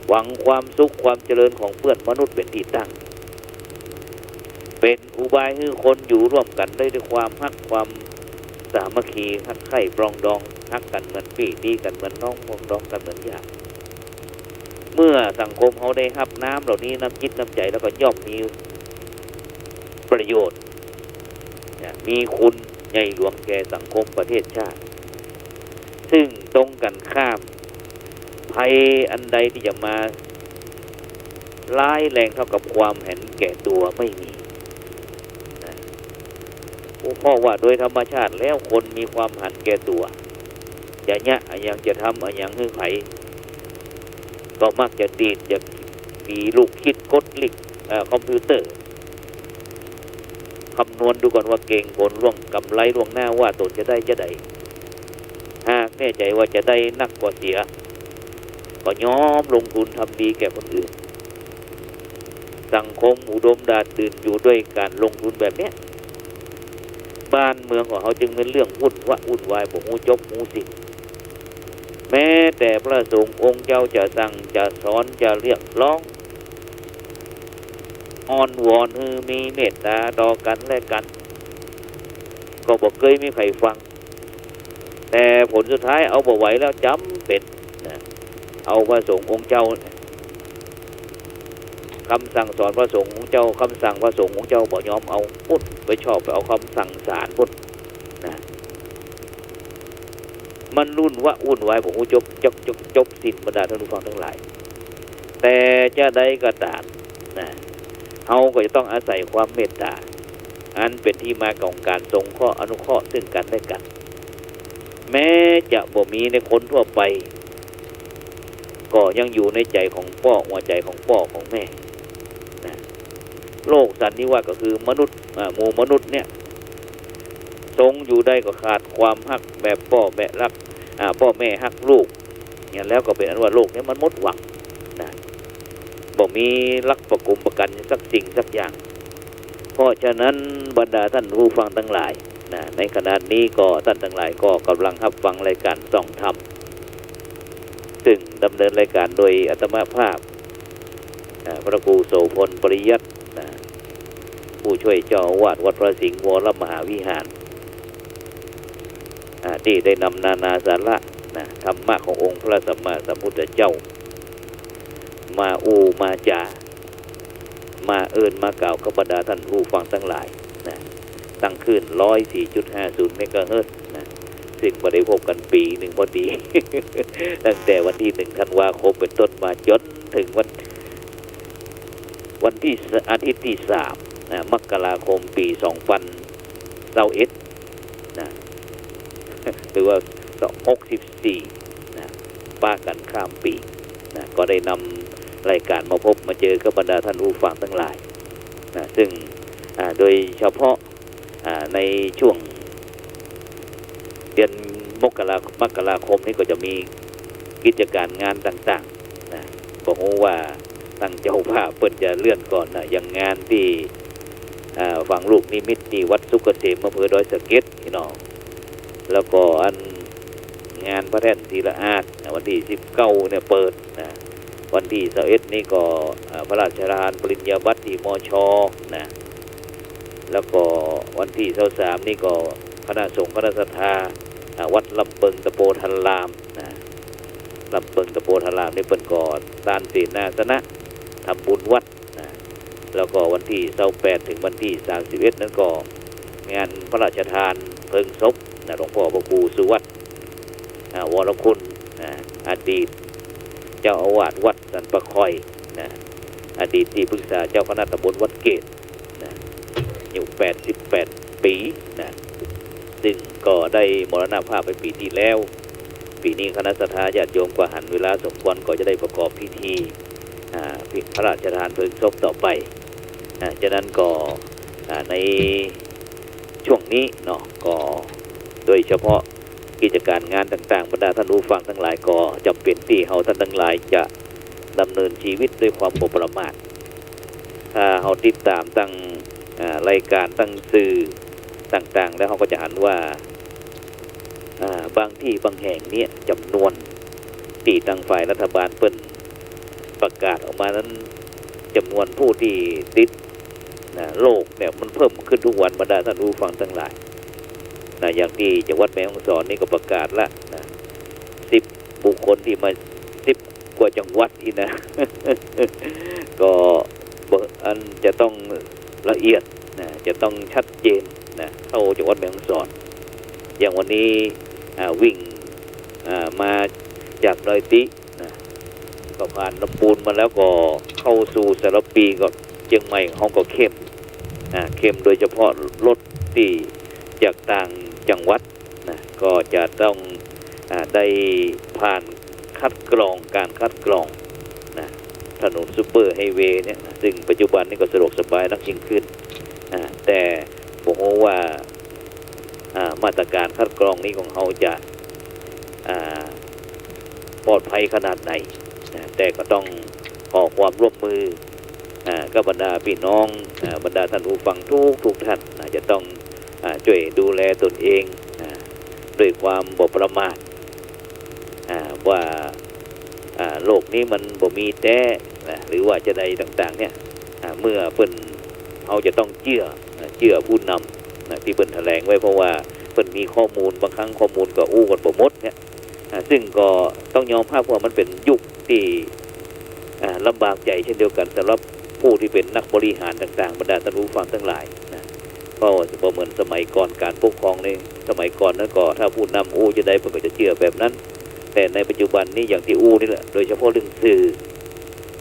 หวังความสุขความเจริญของเปื้อนมนุษย์เป๋นตี้ตั้ง เป๋นอุบายหื้อคนอยู่ร่วมกั๋นได้ด้วยความฮัก ความสามัคคี ฮักใคร่ปรองดอง ฮักกั๋นเหมือนปี้ ดีกั๋นเหมือนน้อง ปรองดองกั๋นเหมือนญาติ เมื่อสังคมเฮาได้ฮับน้ำเหล่านี้ น้ำจิตน้ำใจ๋ แล้วก็ย่อมมีประโยชน์ เนี่ย มีคุณใหญ่หลวงแก่สังคมประเทศชาติ ซึ่งตรงกั๋นข้าม ภัยอันใดตี้จะมาร้ายแรงเท่ากับความหันแก่ตั๋วไม่มีนะ เพราะว่าโดยธรรมชาติแล้วคนมีความหันแก่ตั๋ว จะเยียะอะหยัง จะทำอะหยังหื้อใผ ก็มักจะดีด จะตี๋ลูกคิด กดเลข เอ่อ คอมพิวเตอร์ คำนวณดูก่อนว่าเก่งผลล่วง กำไรล่วงหน้าว่าตนจะได้จาใด หากแน่ใจ๋ว่าจะได้นักกว่าเสีย ก็ยอมลงทุนทำดีแก่คนอื่น สังคมอุดมดาดดื่นอยู่ด้วยก๋านลงทุนแบบเนี้ย บ้านเมืองของเฮาจึงเป๋นเรื่องวุ่นวะวุ่นวาย บ่ฮู้จบฮู้สิ้น แม้แต่พระสงฆ์องค์เจ้าจะสั่ง จะสอน จะเรียกร้อง อ้อนวอนหื้อมีเมตต๋าต่อกั๋นและกั๋น ก็บ่เกยมีใผฟัง แต่ผลสุดท้ายเอาบ่ไหวแล้ว จ๋ำเป๋นนะ เอาพระสงฆ์องค์เจ้า กำสั่งสอนพระสงฆ์องค์เจ้า กำสั่งพระสงฆ์องค์เจ้าบ่ยอมเอา ปุ้นไปชอบไปเอากำสั่งศาลปุ้นนะ มันวุ่นวะวุ่นวาย บ่ฮู้จบ จบ จบ จบสิ้น บรรดาต้านผู้ฟังตังหลาย แต่จาใดก็ต๋ามนะ เฮาก็จะต้องอาศัยความเมตต๋า อันเป๋นตี้มาของก๋านสงเคราะห์อนุเคราะห์ซึ่งกั๋นและกั๋น แม้จะบ่มีในคนทั่วไป ก็ยังอยู่ในใจ๋ของป้อ หัวใจ๋ของป้อของแม่นะ โลกสันนิวาสก็คือมนุษย์ อ่า หมู่มนุษย์เนี่ย ทรงอยู่ได้ก็ขาดความฮักแบบป้อแม่ฮัก อ่า ป้อแม่ฮักลูก เนี่ย แล้วก็เป๋นอันว่าโลกเนี้ยมันหมดหวังนะ บ่มีหลักประกุมประกั๋นสักสิ่งสักอย่าง เพราะฉะนั้นบรรดาต้านผู้ฟังตังหลายนะ ในขณะนี้ก็ต้านตังหลายก็ก่ำลังฮับฟังรายก๋านส่องธรรม ซึ่งดำเนินรายก๋านโดยอาตมาภาพ อ่า พระครูโสภณ ปริยัติ นะ ผู้ช่วยเจ้าอาวาสวัดพระสิงห์วรมหาวิหาร อ่า ตี้ได้นำนานาสาระ นะ ธรรมะขององค์พระสัมมาสัมพุทธเจ้า มาอู้มาจ๋า มาเอิ้นมากล่าวกับบรรดาต้านผู้ฟังตังหลาย นะ ตั้งคลื่น ร้อยสี่จุดห้าศูนย์ เมกะเฮิรตซ์ นะ ซึ่งบ่ได้พบกั๋นปี๋นึ่งพอดี ตั้งแต่วันตี้หนึ่งธันวาคมเป๋นต้นมาจ๋นเถิงวัน วันตี้ส- อาทิตย์ตี้สาม นะ มกราคม ปี๋สองปันซาวเอ็ด นะ หรือว่าหกสิบสี่ นะ ปะกั๋นข้ามปี๋ นะ ก็ได้นำรายก๋านมาพบมาเจอกับบรรดาต้านผู้ฟังตังหลาย นะ ซึ่ง อ่า โดยเฉพาะ อ่า ในช่วงเดือนมกรา- มกราคมนี้ก็จะมีกิจก๋านงานต่างๆ นะ บ่ฮู้ว่าตางเจ้าภาพเปิ้นจะเลื่อนก่อนนะ อย่างงานตี้ อ่า ฝังลูกนิมิตตี้วัดสุกเกษม อำเภอดอยสะเก็ดนี่เนาะ แล้วก็อันงานพระแท่นศรีละอาดนะ วันตี้สิบเก้าเนี่ยเปิดนะ วันตี้ซาวเอ็ดนี่ก็ อ่า พระราชทานปริญญาบัตรตี้ มช นะ แล้วก็วันตี้ซาวสามนี่ก็คณะสงฆ์คณะศรัทธา อ่า วัดลำเปิงตะโปธารามนะ ลำเปิงตะโปธารามนี่เปิ้นก็ตานเสนาสนะ ทำบุญวัดนะ แล้วก็วันตี้ซาวแปดเถิงวันตี้สามสิบเอ็ดนั้นก็งานพระราชทานเพลิงศพนะ หลวงพ่อพระครูสุวัฒน์ อ่า วรคุณ อ่า อดีตเจ้าอาวาสวัดสันป่าคอยนะ อดีตตี้ปรึกษาเจ้าคณะตำบลวัดเกตนะ อายุแปดสิบแปดปี๋นะ ซึ่งก็ได้มรณภาพไปปี๋ตี้แล้ว ปี๋นี้คณะศรัทธาญาติโยมก็หันเวลาสมควรก็จะได้ประกอบพิธี อ่า พระราชทานเพลิงศพต่อไป อ่า ฉะนั้นก็ อ่า ในช่วงนี้เนาะ ก็โดยเฉพาะกิจก๋านงานต่างๆ บรรดาต้านผู้ฟังตังหลายก็จ๋ำเป๋นตี้เฮาต้านตังหลายจะดำเนินชีวิตด้วยความบ่ประมาท ถ้าเฮาติดต๋ามตาง อ่า รายก๋านตางสื่อต่างๆ แล้วเฮาก็จะหันว่า อ่า บางตี้บางแห่งเนี่ยจ๋ำนวนตี้ตางฝ่ายรัฐบาลเปิ้นประกาศออกมานั้น จ๋ำนวนผู้ตี้ติดนะ โรคเนี่ยมันเพิ่มขึ้นทุกวันบรรดาต้านผู้ฟังตังหลายนะ อย่างตี้จังหวัดแม่ฮ่องสอนนี่ก็ประกาศละนะ สิบบุคคลตี้มา สิบกว่าจังหวัดอี้นะ ก็บ่ อันจะต้องละเอียดนะ จะต้องชัดเจนนะ เต้าจังหวัดแม่ฮ่องสอน อย่างวันนี้ อ่า วิ่ง อ่า มาจากดอยตินะ ก็ผ่านลำปูนมาแล้วก็เข้าสู่สารภี ก็เจียงใหม่เฮาก็เข้มนะ เข้มโดยเฉพาะรถตี้จากต่างจังหวัด นะ ก็จะต้อง อ่า ได้ผ่านคัดกรอง ก๋านคัดกรองนะ ถนนซูเปอร์ไฮเวย์เนี่ยนะ ซึ่งปัจจุบันนี้ก็สะดวกสบายนักยิ่งขึ้น อ่า แต่บ่ฮู้ว่า อ่า มาตรก๋านคัดกรองนี้ของเฮาจะ อ่า ปลอดภัยขนาดไหนนะ แต่ก็ต้องขอความร่วมมือ อ่า กับบรรดาพี่น้อง อ่า บรรดาต้านผู้ฟังทุกๆ ท่านนะ จะต้อง อ่า จ้วยดูแลตนเอง อ่า ด้วยความบ่ประมาท อ่า ว่า อ่า โรคนี้มันบ่มีแต๊นะ หรือว่าจะใดต่างๆ เนี่ย อ่า เมื่อเปิ้น เฮาจะต้องเจื้อ อ่า เจื้อผู้นำนะ ตี้เปิ้นแถลงไว้ เพราะว่าเปิ้นมีข้อมูล บางครั้งข้อมูลก็อู้กั๋นบ่หมดเนี่ย อ่า ซึ่งก็ต้องยอมฮับว่ามันเป๋นยุคตี้ อ่า ลำบากใจ๋เช่นเดียวกั๋นสำหรับผู้ตี้เป๋นนักบริหารต่างๆ บรรดาต้านผู้ฟังตังหลายนะ ก็บ่เหมือนสมัยก่อนก๋านปกครองในสมัยก่อนนั้นก็ ถ้าผู้นำอู้จะใดเปิ้นก็จะเจื้อแบบนั้น แต่ในปัจจุบันนี้อย่างตี้อู้นี่แหละ โดยเฉพาะเรื่องสื่อ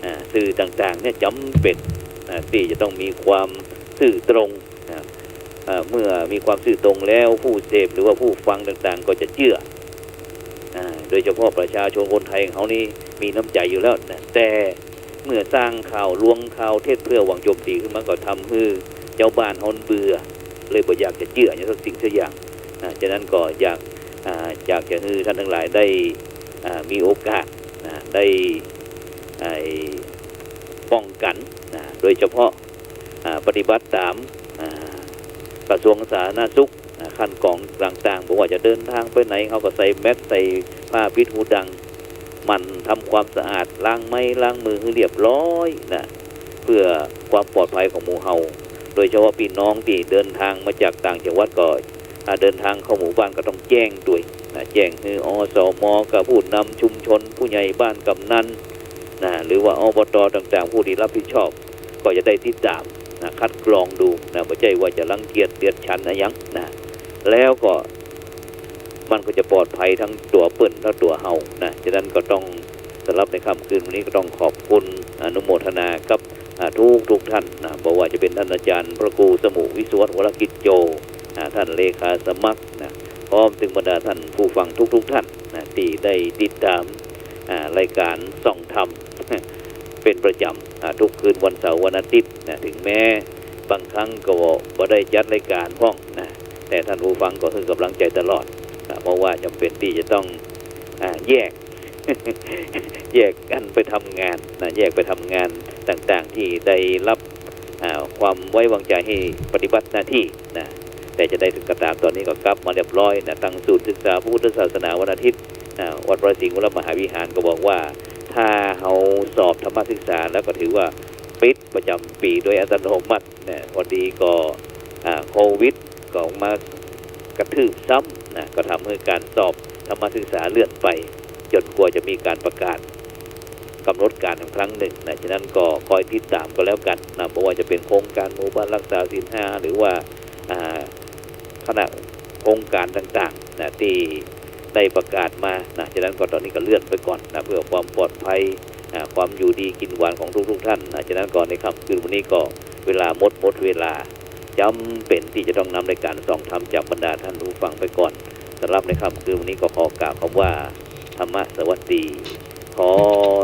อ่า สื่อต่างๆ เนี่ยจ๋ำเป๋น อ่า ตี้จะต้องมีความซื่อตรง นะ อ่า เมื่อมีความซื่อตรงแล้ว ผู้เสพหรือว่าผู้ฟังต่างๆ ก็จะเจื้อ อ่า โดยเฉพาะประชาชนคนไทยของเฮานี่มีน้ำใจ๋อยู่แล้วนะ แต่เมื่อสร้างข่าวลวงข่าวเท็จเพื่อหวังโจมตีขึ้นมา ก็ทำหื้อจาวบ้านเฮาเบื่อ เลยบ่อยากจะเจื้อหยังสักสิ่งสักอย่างนะ ฉะนั้นก็อยาก อ่า อยากจะหื้อต้านตังหลายได้ อ่า มีโอกาสนะ ได้ ไอ้ ป้องกั๋นนะ โดยเฉพาะ อ่า ปฏิบัติต๋าม อ่า กระทรวงสาธารณสุข อ่า คัดกรองต่างๆ บ่ว่าจะเดินทางไปไหน เฮาก็ใส่แมสก์ ใส่ผ้าปิดหูดัง หมั่นทำความสะอาด ล้างไม้ล้างมือหื้อเรียบร้อยนะ เพื่อความปลอดภัยของหมู่เฮา โดยเฉพาะพี่น้องตี้เดินทางมาจากต่างจังหวัดก็ อ่า เดินทางเข้าหมู่บ้านก็ต้องแจ้งตวยนะ แจ้งหื้อ อสม กับผู้นำชุมชน ผู้ใหญ่บ้าน กำนันนะ หรือว่า อบต ต่างๆ ผู้ตี้รับผิดชอบ ก็จะได้ติดต๋ามนะ คัดกรองดูนะ บ่ใจ้ว่าจะรังเกียจเดียดฉันอะหยังนะ แล้วก็ มันก็จะปลอดภัยตึงตั๋วเปิ้นและตั๋วเฮานะ ฉะนั้นก็ต้อง สำหรับในค่ำคืนวันนี้ก็ต้องขอบคุณอนุโมทนากับ อ่า ทุกๆ ท่านนะ บ่ว่าจะเป๋นต้านอาจ๋ารย์พระครูสมุห์ วิศวัตร วรกิจโจ อ่า ต้านเลขาสมัครนะ พร้อมเถิงบรรดาต้านผู้ฟังทุกๆ ท่านนะ ตี้ได้ติดต๋าม อ่า รายก๋านส่องธรรม เป๋นประจ๋ำ อ่า ทุกคืนวันเสาร์วันอาทิตย์นะ เถิงแม้บางครั้งก็บ่ได้จัดรายก๋านพ่องนะ แต่ต้านผู้ฟังก็หื้อก๋ำลังใจ๋ตลอดนะ เพราะว่าจ๋ำเป๋นตี้จะต้อง อ่า แยก แยกกั๋นไปทำงานนะ แยกไปทำงานต่างๆ ตี้ได้ฮับ อ่า ความไว้วางใจ๋หื้อปฏิบัติหน้าตี้นะ แต่จะใดก็ต๋าม ต๋อนนี้ก็กลับมาเรียบร้อยนะ ตังศูนย์ศึกษาพระพุทธศาสนาวันอาทิตย์นะ วัดพระสิงห์วรมหาวิหารก็บอกว่า ถ้าเฮาสอบธรรมศึกษาแล้วก็ถือว่าปิดประจ๋ำปี๋โดยอัตโนมัตินะ พอดีก็ อ่า โควิดก็มากระทืบซ้ำนะ ก็ทำหื้อก๋านสอบธรรมศึกษาเลื่อนไป จ๋นกว่าจะมีก๋านประกาศก๋ำหนดก๋านอีกครั้งนึ่งนะ ฉะนั้นก็คอยติดต๋ามก็แล้วกั๋นนะ บ่ว่าจะเป๋นโครงก๋านหมู่บ้านรักษาศีลห้า หรือว่า อ่า คณะโครงก๋านต่างๆ นะ ตี้ได้ประกาศมานะ ฉะนั้นก็ต๋อนนี้ก็เลื่อนไปก่อนนะ เพื่อความปลอดภัย อ่า ความอยู่ดีกิ๋นหวานของทุกๆ ท่านนะ ฉะนั้นก็ในค่ำคืนวันนี้ก็เวลาหมด หมดเวลา จ๋ำเป๋นตี้จะต้องนำรายก๋านส่องธรรมจากบรรดาต้านผู้ฟังไปก่อน สำหรับในค่ำคืนวันนี้ก็ขอกล่าวกำว่า ธรรมสวัสดี ขอ